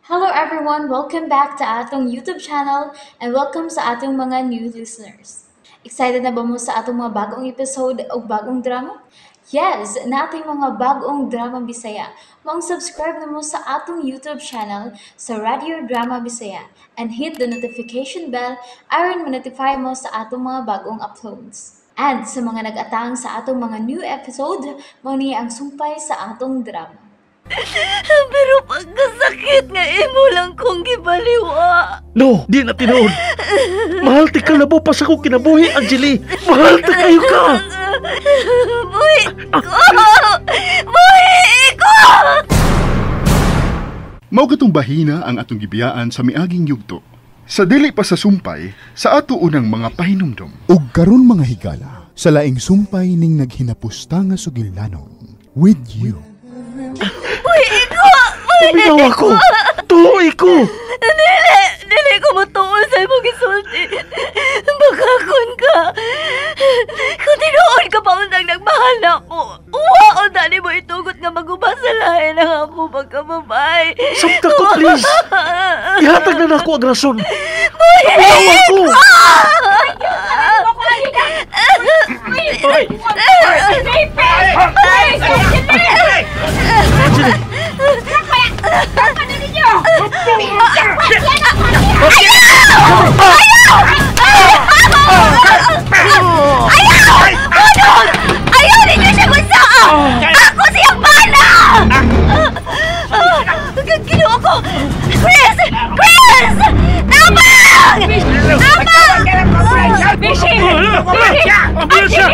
Hello everyone! Welcome back to atong YouTube channel and welcome sa atong mga new listeners. Excited na ba mo sa atong mga bagong episode o bagong drama? Yes! Nating mga bagong drama Bisaya. Maong subscribe na mo sa atong YouTube channel sa Radio Drama Bisaya and hit the notification bell aron ma-notify mo sa atong mga bagong uploads. And sa mga nag-atang sa atong mga new episode, mao ni ang sumpay sa atong drama. Pero pagkasakit nga imo lang kong gibaliwa. No, di na tinuod. Mahal ti kalabo pa sa akong kinabuhi, Angeli. Mahal ti kayo ka. Buhi ko! Buhi ko! Mao katong bahina ang atong gibiyaan sa miaging yugto. Sa dili pa sa sumpay, sa ato unang mga pahinumdom. Ug karon mga higala, sa laing sumpay ning naghinapusta nga sugilanon, with you. Buhi ko! Tuminaw ako! Tuoy ko! Dili! Dili ko matuon sa imong gisulti. Bakakon ka. Kung tinuod ka pa undang nagmahal na ako, uwaon dali mo itugot nga maguba sa lahi ng ako pagkababay. Sabta ko, please! Ihatag na nako ang rason. Buhi Tuminaw ako! Ayaw! Ayaw ninyo siya magsaa! Ako siyang bana! Ginoo ko! Chris! Chris! Tabang! Tabang! Bishi! Bishi!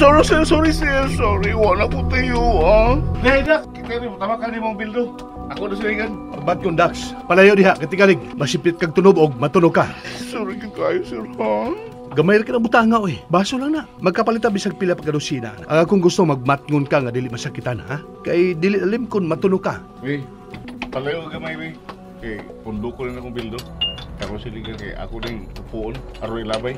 Sorry, sir. Sorry, sir. Sorry. Wala ko tayo, ah. Hey, Dax. Kita rin, tama ka ni mong bildo. Ako na silingan. Pagbat kong, Dax. Palayo diha, katigalig. Masipit kag tunob og matunog ka. Sorry ka kayo, sir, ha? Gamay ra ka ng butanga, oy. Baso lang na. Magkapalita bisag pila pa kadosina. Ang akong gusto, magmatngon ka nga dili masakitan, ha? Kay dili alim kung matunog ka. Hey, palayo ka gamay, wey. Kay, pundo ko rin akong bildo. Ako silingan kay ako rin upuon. Aroy labay.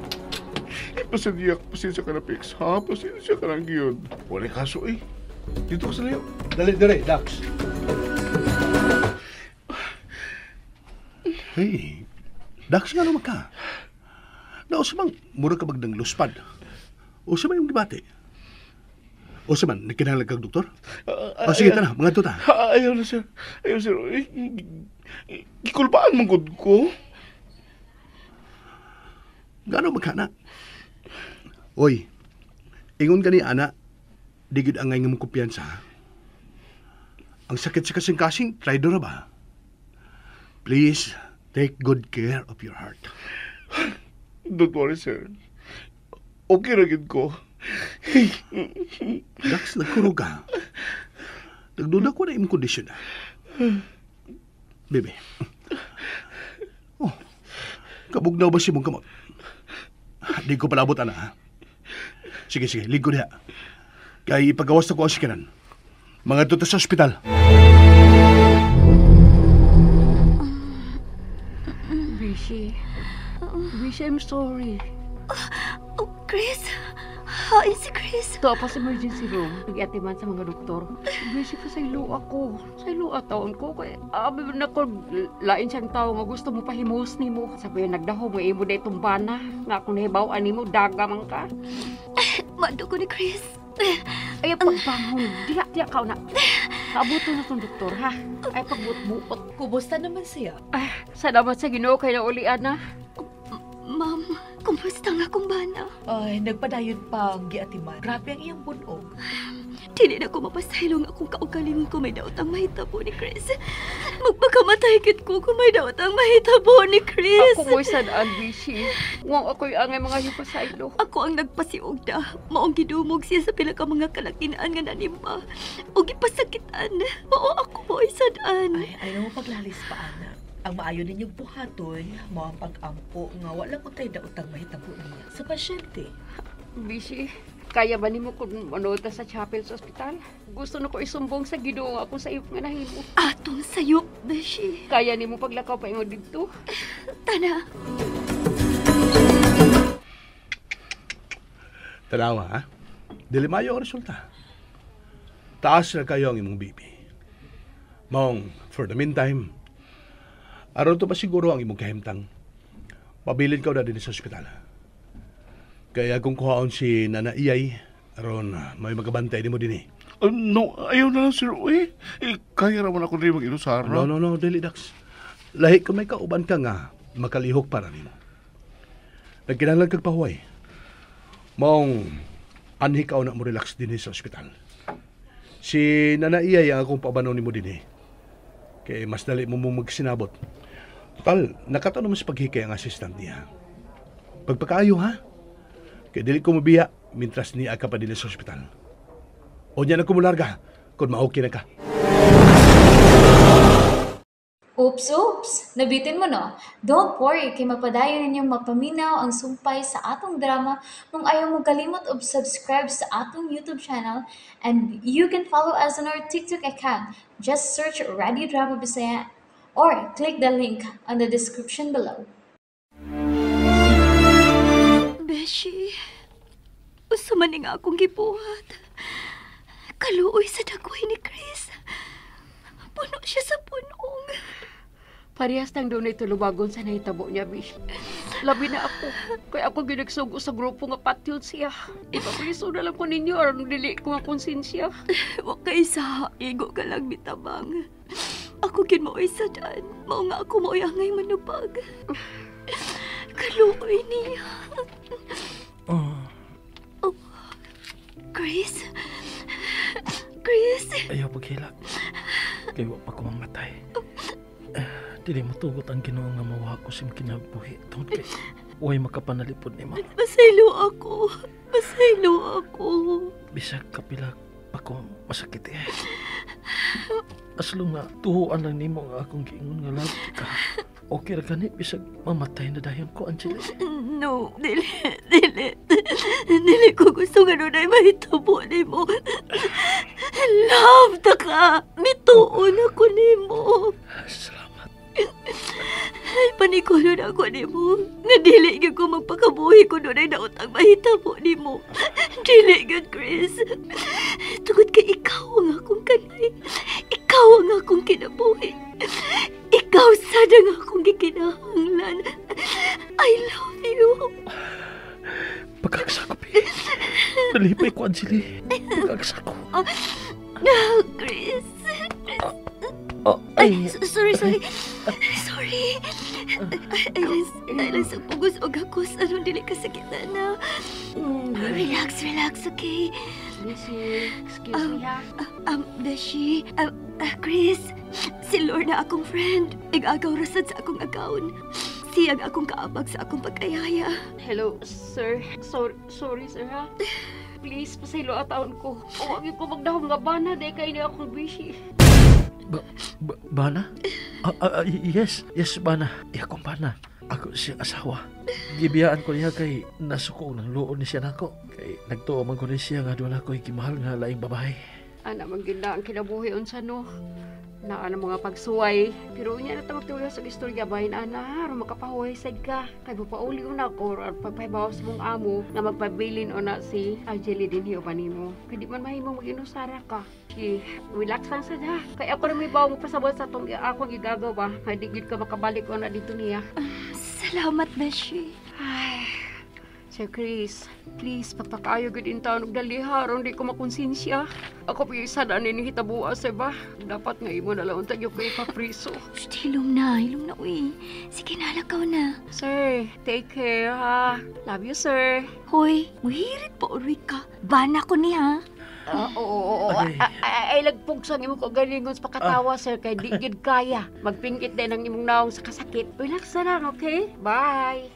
Pasensya, pasensya ka na, Pix, ha? Pasensya ka na, gyud. Wala kaso, eh. Dito ka sa layo. Dali, dali, Dax. Hey, Dax nga naman ka. Nausa mang mura ka bagdang luspad. Usa man yung gibati. Usa man, nagkinahanglan kag doktor? O sige, tara, mga tuta. Ayaw na, sir. Ayaw, sir. Gikulbaan mong gud ko. Gano magkana? Oy, ingon ka ni ana, di gid angay nga mong kumpiyansa. Ang sakit sa kasing-kasing, traidor na ba? Please, take good care of your heart. Don't worry, sir. Okay ra gid ko. Dax, nagkurog ka. Nagduda ko na imong kondisyon. Bebe. Oh, kabugnaw ba si mong kamot? Di ko palabot, ana, ha? Sige, sige, ligo diha. Kay ipagawas na ko ang sikiran. Mga tuta sa ospital. Bishi. Bishi, I'm sorry. Oh, Chris! Hain si Chris! Ito pa sa emergency room. Nag-atiman sa mga doktor. Bishi pa sa ilo ako. Sa ilo ataon ko. Kaya, abi na ko, lain siyang tao nga gusto mo pahimos ni mo. Sabi, nagdaho mo, imo na itong bana. Nga akong nahibaw, ani mo, daga man ka. Mando ko ni Chris. Ay, pagbangon. Diya, diya ka na. Kaabuto na itong doktor, ha? Ay, pagbuot-buot. Kumusta naman siya? Ay, salamat sa Ginoo kay nauli, ana. Ma'am, kumusta nga akong bana? Ay, nagpadayon pa ang giatiman. Grabe ang iyang bunog. Dili na ko mapasaylo nga akong kaugalingon ko may daot ang mahitabo ni Chris. Magpakamatay kit ko kung may daot ang mahitabo ni Chris. Ako mo'y sadaan, Bishi. Huwag ako'y angay mga hipasaylo. Ako ang nagpasiugda. Maong gidumog siya sa pila ka mga kalakinaan nga nanima. O gipasakitan. Mao ako mo'y sadaan. Ay, ayaw mo paglalis pa, ana. Ang maayo ninyong buhaton, mao ang pag-ampo nga wala ko tayo daotang mahitabo niya sa pasyente. Bishi, kaya ba nimo kung manood ta sa chapel sa ospital? Gusto na ko isumbong sa Ginoo ako sa iyong nga nahimo. Atong sayop, Bishi. Kaya nimo paglakaw pa ingon didto. Tana. Tanawa, ha? Dili mayo ang resulta. Taas na kayo ang imong BP. Maong, for the meantime, aron to pa siguro ang imong kahimtang. Pabilin ka na din sa ospital. Kaya kung kuhaon si Nana Iyay, aron may magabantay nimo din eh. No, ayaw na lang, sir. Uy, eh, kaya raman ako rin mag-inusara. No, no, no, dili, Dax. Lahi kung may kauban ka nga, makalihok para nimo. Nagkinahanglan kag pahuway. Maong, anhi ka na mo relax din sa ospital. Si Nana Iyay ang akong paabanaw nimo din eh. Kaya mas dali mo mong magsinabot. Total, nakataon naman sa paghikay ang assistant niya. Pagpakaayo ha? Kaya dili ko mabiya, mintras niya ka pa din sa ospital. O niya na kumularga, kung ma-okay na ka. Oops, oops! Nabitin mo no? Don't worry, kay mapadayon ninyong mapaminaw ang sumpay sa atong drama kung ayaw mo kalimot og subscribe sa atong YouTube channel, and you can follow us on our TikTok account. Just search Radio Drama Bisaya or click the link on the description below. Beshi, usa man ni nga akong gibuhat. Kaluoy sa dagway ni Chris. Puno siya sa punong. Parehas nang doon ay tulubagon sa nahitabo niya, Bish. Labi na ako. Kaya ako ginagsugo sa grupo nga patyon siya. Ipapriso na lang ko ninyo aron dili ko nga konsensya. Wa kay sa igo ka lang mitabang. Ako gid maoy sad-an. Mao nga ako maoy angay manubag. Kaluoy niya. Oh. Oh. Chris? Chris? Ayaw paghilak. Kay wa pa ko mamatay. Dili mo tugot ang Ginoo nga mawa ko sa imong kinabuhi. Tungod kay way makapanalipod nimo. Pasaylo ako. Pasaylo ako. Bisag kapila pa ko masakit eh. Aslong nga tuhuan lang nimo nga akong giingon nga love ka. Okay ra gani bisag mamatay na dayon ko, Angeli. No, dili, dili. Dili ko gusto nga dunay mahitabo nimo. Love ta ka. Mituon ako nimo. Salamat. Ay, panikulo na ako nimo. Nga dili gyud ko magpakabuhi kung dunay nautang mahitabo nimo. Dili gyud, Chris. Tungod kay ikaw ang akong kanay. Ikaw ang akong kinabuhi. Ikaw sad ang akong gikinahanglan. I love you. Pagkaksa ko, Pi. Nalipay ko, Angeli. Pagkaksa ko. Chris. Oh, Ay, sorry, sorry. Sorry. Ay, lang sa pugos og hakos. Anong dili ka sakita na? Relax, relax, okay? Beshi, excuse me ha. Beshi, Chris, si Lorna akong friend. Igagaw rasad sa akong account. Siyang akong kaabag sa akong pagkayaya. Hello, sir. Sorry, sir ha. Please, pasaylo ataon ko. Huwag ko magdahom nga bana, dahil kayo niya akong Beshi. Bana? Yes, yes, bana. Iya akong bana. Ako siyang asawa. Gibiyaan ko niya kay nasuko ng luon ni siya nako. Kay nagtuo man ko ni siya nga doon ako gimahal nga laing babae. Ana man gyud na ang kinabuhi unsa no. Naa na mga pagsuway. Pero unya na ta magtuyo sa istorya bahin ana aron makapahuway sad ka. Kay mopauli una ko or pagpahibaw sa mong amo nga magpabilin una si Angeli dinhi uban nimo. Kay di man mahimong mag-inusara ka. Okay, relax lang sad ha. Kay ako na may bawo mo pasabot sa atong akong gigagaw ba. Kay di gyud ka makabalik una dito niya. Salamat, Beshi. Ay, Sir Chris, please, pagpakaayo gud in taon og daliha aron di ko makonsensya. Ako pa isa na ni hitabuas, eh ba? Dapat nga imo na lang untag yung ipapriso. Shh, hilom na, uy. Sige, nalakaw na. Sir, take care ha. Love you, sir. Hoy, muhirit pa uroy ka. Bana ko niya. Oo. Ay, lagpugsang imong kagalingon sa pakatawa, sir, kay di gid kaya. Magpingkit din ang imong naong sa kasakit. Relax na lang, okay? Bye.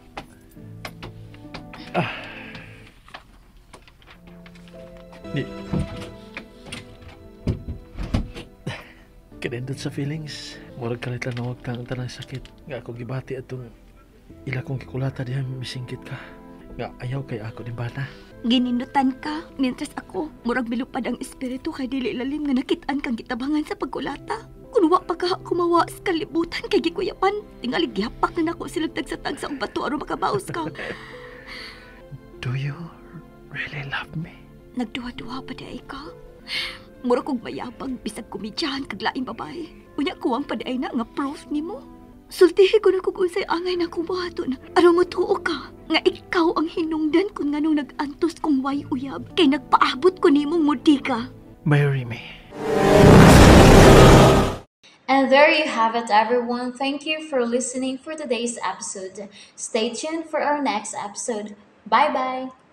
Ni. Kinendot sa feelings. Murag kalit lang nawag ka ang tanang sakit. Nga ako gibati atong ila kong kikulata diha misingkit ka. Nga ayaw kay ako ni bana. Ginindutan ka, mientras ako, murag milupad ang espiritu kay dili lalim nga nakit-an kang gitabangan sa pagkulata. Kun wa pa ka kumawa sa kalibutan kay gikuyapan, tingali gihapak na nako silang tagsa-tagsa og bato aron makabaos ka. Do you really love me? Nagduha-duha pa diay ka. Mura kog mayabang bisag komedyahan kag laing babae. Unya kuwang pa diay na nga proof nimo. Sultihi ko na kung unsay angay na akong buhaton. Aron motuo ka nga ikaw ang hinungdan kung nganong nag-antos kong way uyab kay nagpaabot ko nimong mudika. Marry me. And there you have it, everyone. Thank you for listening for today's episode. Stay tuned for our next episode. Bye bye.